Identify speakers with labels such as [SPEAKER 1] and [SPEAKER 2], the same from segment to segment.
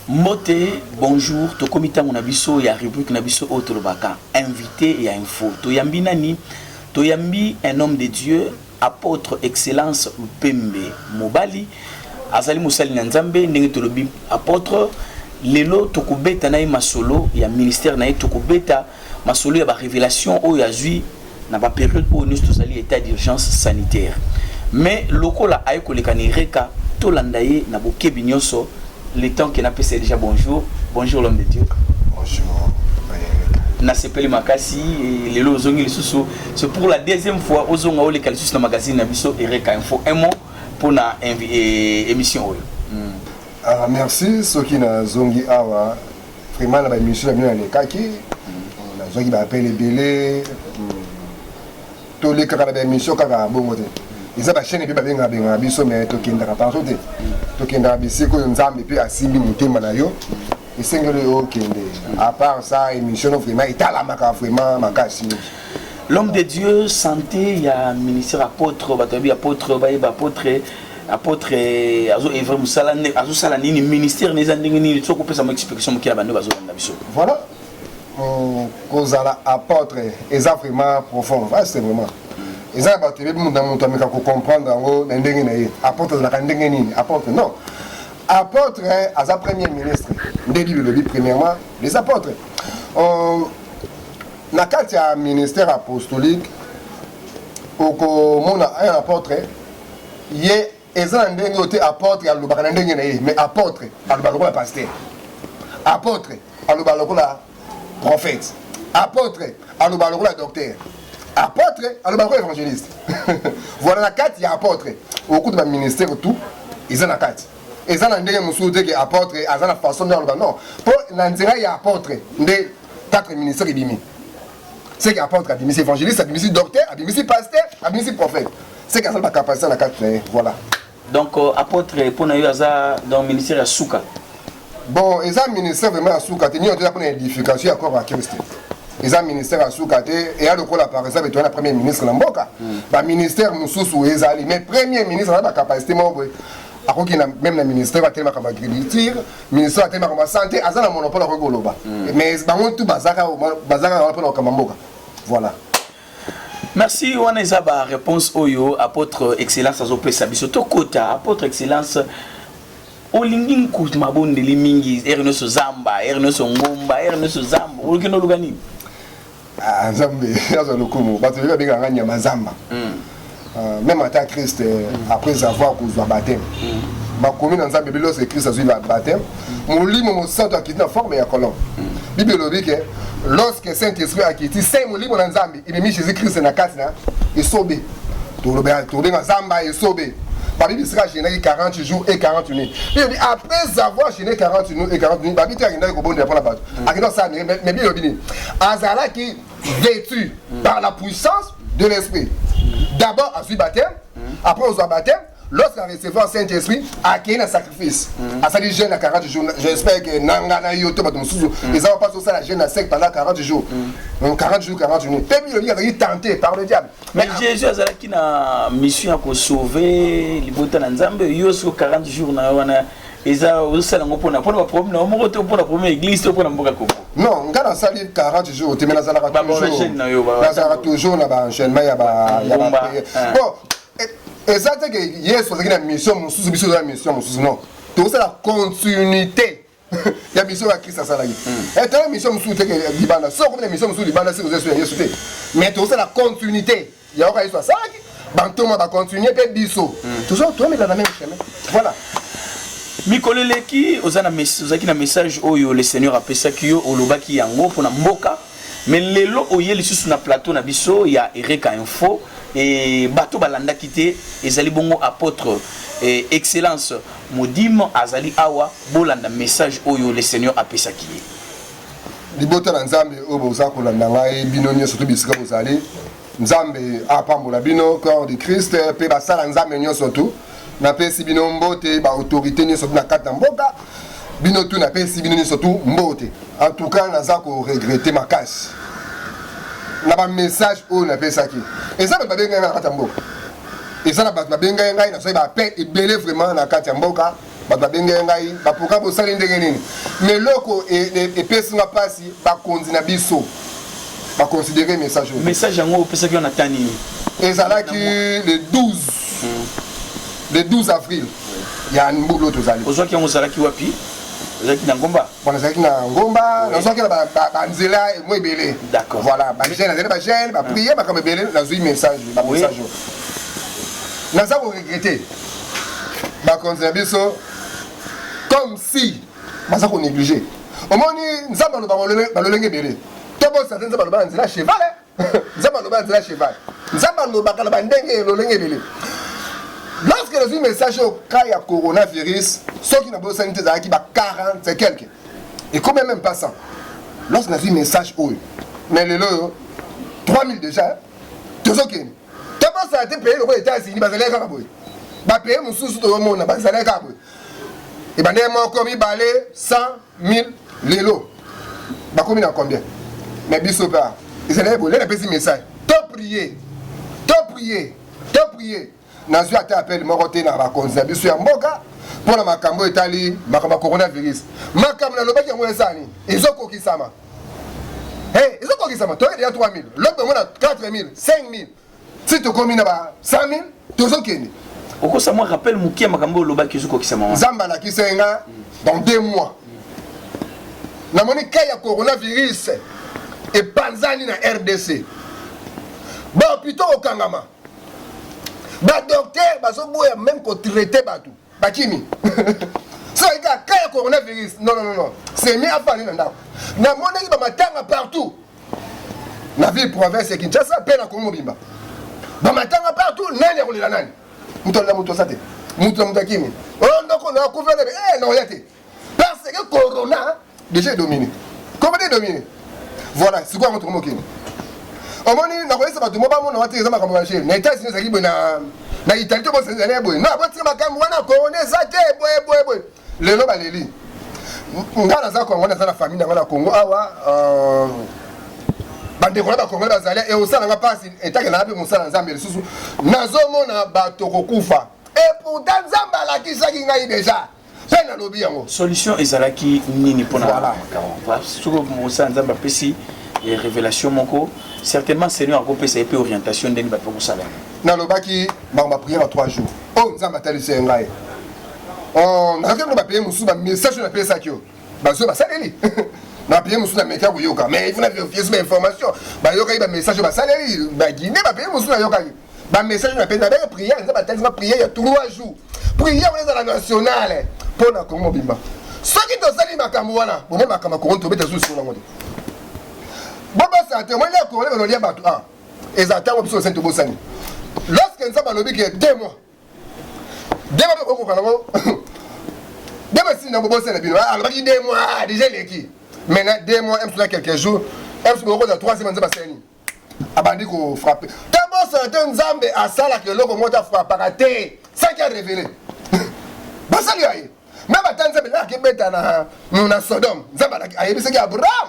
[SPEAKER 1] Mbote, bonjour, tokomi ntango na biso ya rubrique na biso oyo tolobaka invité ya info. Toyambi nani? Toyambi un homme de Dieu, apôtre Excellence Lupembe Mobali, azali mosali na Nzambe ndenge tolobi apôtre. Lelo tokobeta na ye masolo ya ministère na ye, tokobeta masolo ya ba révélation oyo azwi na ba période oyo nyonso tozali état d'urgence sanitaire. Mais lokola aye koleka na Eureka, tolanda ye na bokebi nyonso. Le temps que napesa ye déjà bonjour. Bonjour l'homme de Dieu.
[SPEAKER 2] Bonjour.
[SPEAKER 1] Nasepeli makasi lelo ozongi lisusu, c'est pour la deuxième fois ozonga oleka lisusu na magazine na biso Eureka Info. Un mot mpona émission oyo.
[SPEAKER 2] Ah, merci. Soki nazongi awa vraiment na baémission na bino nalekaki, nazwaki baappel ebele. Tolekaka na baémission kaka bongo te, eza bachaîne mpe babengaka bengaka biso, mais tokendaka partout te. Tokendaka bisika oyo Nzambe mpe asimbi motema na yo, esengeli oyo okende. À part ça, émission no vraiment etalamaka vraiment makasi mingi.
[SPEAKER 1] L'homme de Dieu, santé ya ministère apôtre, bato bayebi apôtre, bayeba apôtre, apôtre azo œuvre mosala, azosala nini, ministère na eza ndenge nini? Soki opesa mo explication moke ya bando bazolanda biso.
[SPEAKER 2] Voilà, kozala apôtre eza vraiment profond, vaste vraiment. Eza na bato ebebi na moto ameka kocomprendre yango na ndenge na ye. Apôtre azalaka ndenge nini? Apôtre, non, apôtre aza premier ministre nde Bible elobi, premièrement les apôtres. Na kati ya ministère apostolique, okomona un apôtre, ye eza na ndenge oyo te. Apôtre alobaka na ndenge na ye, mais apôtre alobaka lokola pasteur, apôtre alobaka lokola prophète, apôtre alobaka lokola docteur, apôtre alobaka lokola évangéliste. Voilà, na kati ya apôtre okuta baministère tout eza na kati. Eza na ndenge mosusu te ke apôtre aza na façon nde aloba, non, mpo na nzela ya apôtre nde quatre ministère ebimi. C'est que apôtre abimisi évangéliste, abimisi docteur, abimisi pasteur, abimisi prophète. C'est que aza na bacapacité na kati na ye, voilà.
[SPEAKER 1] Donc apôtre mpo na yo aza dans ministère ya suka?
[SPEAKER 2] Bon, eza ministère vraiment ya suka te. Nyonso eza mpona édification ya corps ya Christ. Eza ministère ya suka te. Eya lokola par exemple toza na premier ministre na mboka, baministère mosusu ezali, mais premier ministre aza bacapacité moko boye, akoki na même na ministère atelemaka agriculture, ministère atelemaka ma santé, aza na monopole, akoki koloba. Mais bango tu bazaka wana mpona kokamba mboka, voilà.
[SPEAKER 1] Merci. Wana eza baréponse oyo apôtre Excellence azopesa biso. Tokota, apôtre Excellence, olingi nkutu mabondeli mingi, ere nyonso zamba, ere nyonso ngomba, ere nyonso zamba. Oluki noluka nini?
[SPEAKER 2] Ah, Nzambe azwa lokumu. Bato ebele babengaka nga nyama zamba. Même ata Christ, après avoir kozwa baptême, bakomi na Nzambe ebele, lorsque Christ azwi baptême, Molimo Mosantu akiti na forme ya colombe. Bible elobi ke lorsque Saint Esprit akiti, saint Molimo na Nzambe ememi Jésus Christ na kati na esobe, tobenga zamba, esobe. Babi bisika ajeûnaki 40 jours et 40 nuits. Bible, après avoir jeûné 40 jours et 40 nuits, babi te akendaki kobondela mpona bato, akendaki kosala, mais Bible elobi nini? Azalaki vêtu par la puissance de l'Esprit. D'abord azwi baptême, après ozwa baptême, lorsqu'il recevoir Saint Esprit, akei na sacrifice, asali jeûne na 40 jours. J'espère que nanga na yo to bato mosusu eza mpasi osala jeûne na sec pendant 40 jours, donc 40 jours 40 nuits. Mpe Bible elobi azalaki tenté par le diable.
[SPEAKER 1] Mais Jésus azalaki na mission ya kosauve libota na Nzambe. Yo soko 40 jours na yo wana eza ozosala yango mpona baproblème na yo moko te, mpona problème ya église to mpona mboka Kongo?
[SPEAKER 2] Non, nga nasali 40 jours te, mais nazalaka
[SPEAKER 1] toujours,
[SPEAKER 2] nazalaka toujours na baenchaînement ya baprière. Bon, eza te ke Yesu azalaki na mission mosusu, biso oza na mission mosusu, non. Tozosala continuité ya mission ya Christ asalaki. Tala, mission mosusu te ke libanda. Soki okomi na mission mosusu libanda, soki oza ya Yesu te. Mais tozosala continuité ya oka Yesu asalaki, bantoma bacontinue, mpe biso tozomela na même chemin, voilà.
[SPEAKER 1] Mikolo eleki ozalaki na message oyo le Seigneur apesaki yo, olobaki yango mpona mboka. Mais lelo oye lisusu na plateau na biso ya Eureka Info e bato balandaki te. Ezali bongo apôtre Excellence Modimo azali awa. Bolanda message oyo le Seigneur apesaki ye.
[SPEAKER 2] Libota na Nzambe oyo boza kolanda ngai, bino nyonso to bisika bozali, Nzambe apambola bino. Corps de Christ mpe basala Nzambe nyonso tu, napesi bino mbote. Baautorité nyonso tu na kati na mboka, bino tu, napesi bino nyonso tu mbote. En tout cas, naza koregretter makasi na bamessage oyo napesaki. Eza bato babengai ngai na kati ya mboka, eza na bato babengai ngai, nazwaki baappel ebele vraiment na kati ya mboka. Bato babengaki ngai, baprogramme bosali ndenge nini? Mais eloko epesi nga mpasi, bakonzi na biso baconsidere message oyo.
[SPEAKER 1] Message yango opesaki yo na temps nini?
[SPEAKER 2] Ezalaki le 12, le 12 avril ya mbula oyo tozali.
[SPEAKER 1] Ozwaki yango, ozalaki wapi? Ozalaki na ngomba?
[SPEAKER 2] Bon, nazalaki na ngomba, nazwaki na banzela mo ebele. Voilà, bajeûne, nazali bajeûne, baprière, makambo ebele, nazwi message, bamessage oyo. Naza koregretter bakonzi na biso, comme si baza konéglige. Omoni, Nzambe aloba balolenge ebele. Tobosa te, Nzambe aloba na nzela ya cheval, Nzambe aloba na nzela ya cheval, Nzambe alobaka na bandenge lolenge ebele. Lorsque nazwi message oyo, cas ya coronavirus, soki nabosani te, ezalaki ba 40 et quelque, ekomi même pas 100 lorsque nazwi message oyo. Mais lelo oyo 3000 déjà, tozokende. Tobosana te, pays lokola États-Unis bazalaki kaka boye, bapays mosusu tozomona bazalaki kaka boye, ebandeki moko, mibale, 100 000, lelo bakomi na combien? Mais biso mpe ezalaki boye. Lelo napesi message: to prier, to prier, to prier. Nazwi ata appel moko te na bakonzi na biso ya mboka mpo na makambo etali makambo ya coronavirus. Makambo nalobaki yango esala nini? Ezokokisama. Hey, ezokokisama. Toyei deja 3000, lobi tomona 4000, 5000, si tokomi na ba 100 000, tozokende.
[SPEAKER 1] Okosa mwa rappel moke ya makambo oyo olobaki ezokokisama wana.
[SPEAKER 2] Nzambe alakisi nga dans 2 mois, namoni cas ya coronavirus epanzani na RDC, bahôpitaux kokangama, badocteur bazoboya même kotraiter bato, bakimi. Soki kaka cas ya coronavirus, non, non, non, non, c'est mieux afandi na ndako. Namonaki bamatanga partout na ville province ya Kinshasa mpe na Kongo mobimba, bamatanga partout. Nani akolela nani? Moto alela moto aza te, moto na moto akimi. Oyo ndoko na akufi na oya te, parce que corona déjà edomine, corona edomine. Voilà, sikoyo yango tokomokende. Omoni, nakoyesa bato mo bamona wati eza makambo ya jeu. Na États-Unis ezalaki boye, na Italie to bosezali boye. Na botika makambo wana, corona eza te, boye boye boye. Lelo baleli. Nga naza Kongo, naza na famille nango na Congo awa, bandeko na bakongole bazali. Ekosalanga mpasi etake nanga mpe mosala Nzambe lisusu, nazomona bato kokufa, et pourtant Nzambe alakisaki ngai déjà mpe nalobi yango.
[SPEAKER 1] Solution ezalaki nini mpona soki mosala Nzambe apesi révélation moko, certainement Seigneur akopesa ye mpe orientation ndenge bato bakosala yango?
[SPEAKER 2] Nalobaki bango baprière ya 3 jours oyo Nzambe atalisi ye ngai. Nazalaki bino bapays mosusu, bamessage oyo napesaki yo, bazwi, basaleli. Na bapays mosusu nameki ya koyoka, mais il faut na vérifier so bainformation. Bayokaki bamessage oyo basaleli, baguine, bapays mosusu nayokaki bamessage oyo napesi. Nabeki prière, Nzambe atalisi nga prière ya 3 jours. Prière wana ezala nationale mpo na Kongo mobimba. Soki tosali makambo wana, bomoni makambo ya corona, tobeta susu nango te. Bobosana te, omoni ya corona balolia bato a eza ntango biso osani tobosani. Lorsque Nzambe alobi ke 2 mois, 2 mois mpe okoka nango, 2 mois esili nango, bobosana bino. Alobaki 2 mois, déjà eleki. Maintenant 2 mois mso na quelques jours mso bokoza troisième. Nzambe asali nini? Abandi kofrapper. Tobosana te, Nzambe asalaka eloko moko te, afrappaka te sans arévéler basali ya ye. Me bata Nzambe akebeta na Sodome, Nzambe ayebisaki Abraham.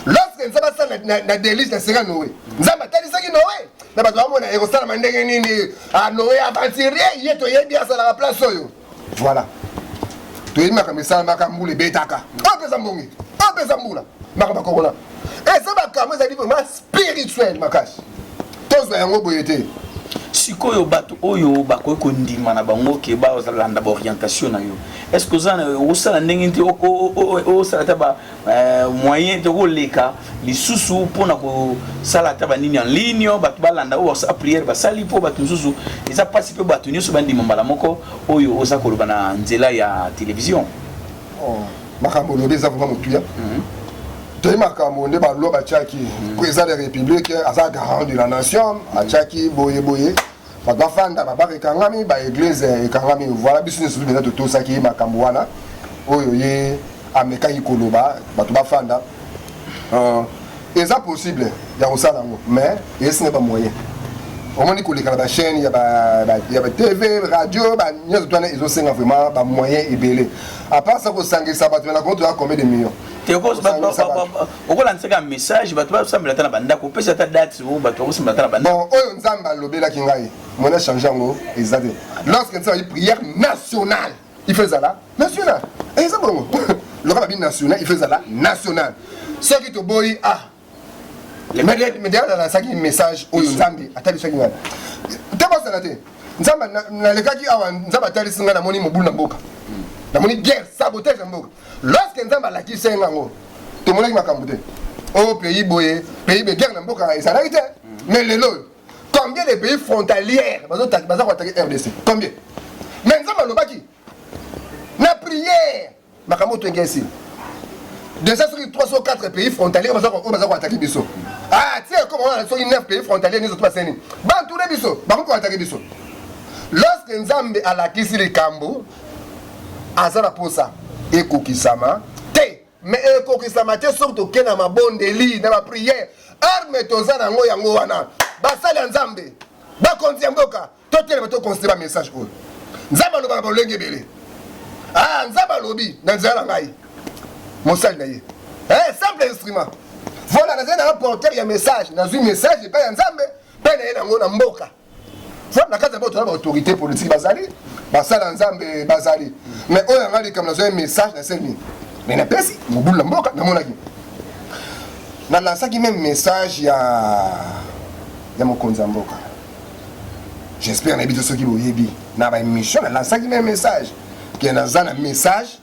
[SPEAKER 2] Lorsque Nzambe asala na déluge na sika Noé, Nzambe atalisaki Noé na bato bamona ekosalama ndenge nini. Noé aventurier ye, toyebi asalaka place oyo. Voilà, toyebi makambo esalamaka, mbula ebetaka oyo mpe eza mbongi, oyo mpe eza mbula. Makambo ya corona eza makambo ezali vraiment spirituel makasi, tozwa yango boye te.
[SPEAKER 1] Sikoyo bato oyo bakoki kondima na bango ke bazalanda baorientation na yo, est ce que oza osala ndenge te, osala ata ba moyen te koleka lisusu mpona kosala ata banini en ligne, bato balanda oyo basala prière basali, mpo bato mosusu eza mpasi mpe bato nyonso bandima mbala moko oyo oza koloba na nzela ya télévision?
[SPEAKER 2] Makambo olobi eza vraiment motuya. Toyi makambo nde baloi batiaki, président de la République aza garant de la nation, atiaki boye boye, bato bafanda, babar ekangami, baéglise ekangami. Voilà, biso nyonso mpenza totosaki makambo wana oyo ye amekaki koloba, bato bafanda. Eza possible ya kosala yango, mais esinga bamoyen. Omoni, koleka na bachaîne ya batv, radio, nyonso to wana, ezosenga vraiment bamoyen ebele. À part ça, kosangisa bato na kongo, toza combien de millions?
[SPEAKER 1] Okolandisaka message, bato basambela ata na bandako, opesa ata date oyo bato bakosambela ata na bandako.
[SPEAKER 2] Bon, oyo Nzambe alobelaki ngai, mona change yango eza te. Lorsque nzambe ayi prière nationale, Il faut ezala national. Eza bongo. Lokola babi national, il faut ezala national. Soki toboyi, ah, mais d'ailleurs nalasaki message oyo Nzambe atalisaki ngai te, bosana te. Nzambe, nalekaki awa, Nzambe atalisi ngai, namoni mobulu na mboka, namoni guerre, sabotage na mboka. Lorsque Nzambe alakisi ngai yango, tomonaki makambo te. Oyo pays boye, pays be, guerre na mboka ezalaki te. Mais lelo oyo, combien de pays frontalières baza koattaquer RDC? Combien? Mais Nzambe alobaki na prière, makambo toyenge esili déjà. Soki 3 so 4 pays frontaliers oyo baza koattaquer biso, ah, tie koma wana, soki 9 pays frontaliers nyonso to baseni bantoure biso, bakoki koattaquer biso. Lorsque Nzambe alakisi likambo, aza na posa ekokisama te. Mais ekokisama te soki tokei na mabondeli, na baprière. Arme toza nango yango wana. Basali ya Nzambe, bakonzi ya mboka, totelema, toconsidérer bamessage oyo. Nzambe alobaka balolenge ebele. Ah, Nzambe alobi na nzela na ngai, mosali na ye, simple instrument. Voilà, nazali nanga porteur ya message. Nazwi message epai ya Nzambe mpe na ye nango na mboka. Na kati ya mboka, toza baautorité politique, bazali basala Nzambe, bazali. Mais oyo yanga likambo, nazwi message, nasali nini? Mais napesi mobulu na mboka, namonaki, nalansaki même message ya mokonzi ya mboka. J'espère nayebi te soki boyebi na baémission, nalansaki même message ke naza na message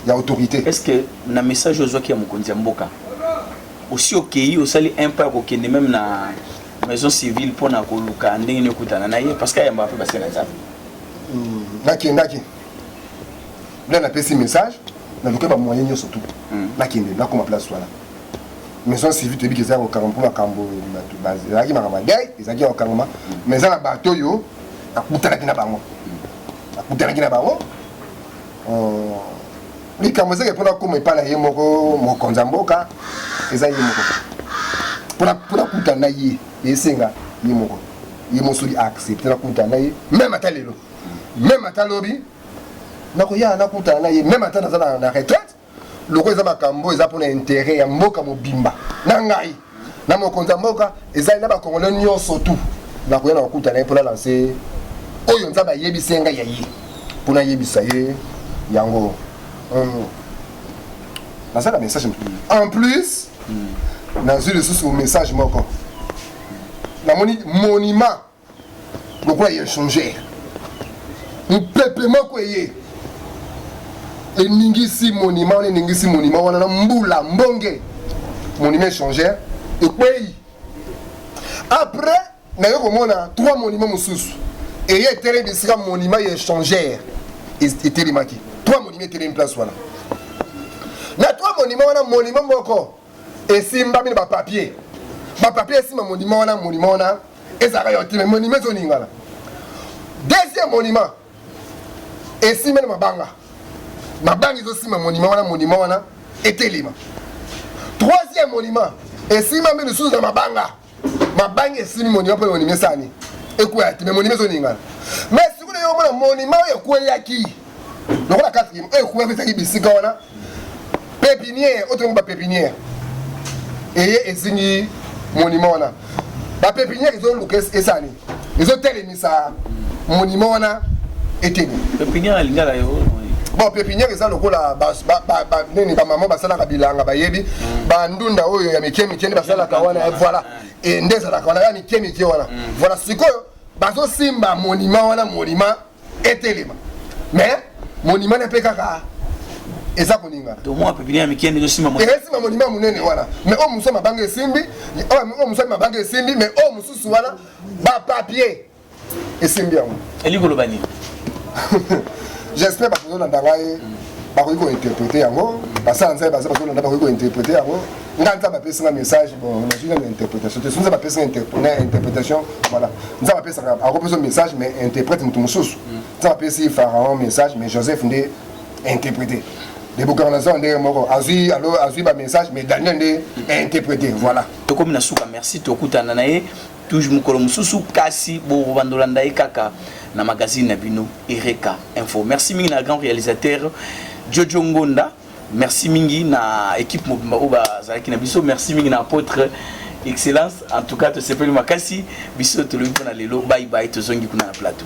[SPEAKER 2] ya autorité.
[SPEAKER 1] Est ce que na message ozwaki ya mokonzi ya mboka, osi okei, osali un pas ya kokende même na maison civile mpona koluka ndenge nini okutana na ye, parce que ayambaka mpe basali na Nzambe?
[SPEAKER 2] Nakendaki nde napesi message, naluki bamoyen nyonso tu nakende, nakoma place wana, maison civile. Toyebi eza ya kokangama mpo makambo ezalaki makambo ya deuil, ezalaki ya kokangama. Mais eza na bato oyo akutanaki na bango, akutanaki na bango. Likambo ezaki mpona koma epai na ye moko mokonzi ya mboka, eza ye moko mpona kutana na ye, esenga ye moko, ye mo soki accepte nakutana na ye. Même ata lelo, même ata lobi, nakoya nakutana na ye, même ata naza na retraite. Loko eza makambo eza mpona intérêt ya mboka mobimba, na ngai na mokonzi ya mboka, ezali na bakongolais nyonso tu, nakoya na kokutana ye mpona lance oyo Nzambe ayebisi ngai ya ye, mpona ayebisa ye yango. Naza na message en plus. Nazwi lisusu message moko, namoni monument lokola ya échangeur, mopepe moko eye eningisi monument wana, eningisi monument wana na mbula mbonge, monument échangeur ekwei. Après naye komona trois monument mosusu eye etelemi bisika monument ya échangeur etelemaki. Trois monument etelemi place wana. Na trois monument wana, monument moko esimbami na bapapier, bapapier esimba monument wana, monument wana ezalaka yo te, mais monument ezoningana. Deuxième monument esimbi na mabanga, mabanga ezosimba monument wana, monument wana etelema. Troisième monument esimbami lisusu na mabanga, mabanga esimbi monument mpo monument esani ekwea te, mais monument ezoningana. Mais sikoyo yo omona monument oyo ekweyaki lokola quatrième, oyo ekweyaki ezalaki bisika wana pépinière, oyo tobengi bapépinière, eye ezingi monument wana. Bapépinière ezoluka esani ezotelemisa monument wana eteni.
[SPEAKER 1] Pépinière alingaka yo?
[SPEAKER 2] Bon, pépinière eza lokola nini, bamama basalaka bilanga bayebi, bandunda oyo ya mike mike nde basalaka wana. Voilà, nde ezalaka wana ya mike mike wana. Voilà, sikoyo bazosimba monument wana, monument etelema, mais monument na mpe kaka eza koningana.
[SPEAKER 1] Tomwa pépinière ya mike nde ezosimba.
[SPEAKER 2] Esimba monument monene wana. Mais oyo mosusu mabanga esimbi, oyo mosusu mabanga esimbi, mais oyo mosusu wana bapapier esimbi yango.
[SPEAKER 1] Elingi koloba nini?
[SPEAKER 2] J'espère bato bazolanda ngai bakoki kointerpréter yango. Basala Nzambe baza bazolanda, bakoki kointerpréter yango. Nga Nzambe apesi nga message, bon, nazwi nano interprétation te. So Nzambe apesi nga interprétation, voilà. Nzambe apesaka, akopesa message, mais interprète moto mosusu. Nzambe apesi Pharaon message, mais Joseph nde interprété. Nebukadnezar ndenge moko azwi, alo azwi bamessage, mais Daniel nde interprété. Voilà.
[SPEAKER 1] Tokomi na suka, merci. Tokutana na ye toujours mokolo mosusu, kasi bobandolanda ye kaka na magazine na bino Ereka Info. Merci mingi na grand réalisateur Jojo Ngonda, merci mingi na équipe mobimba oyo bazalaki na biso, merci mingi na apôtre excellence. En tout cas tosepeli makasi. Biso tolobi mpona lelo bye bye, tozongi kuna na plateau.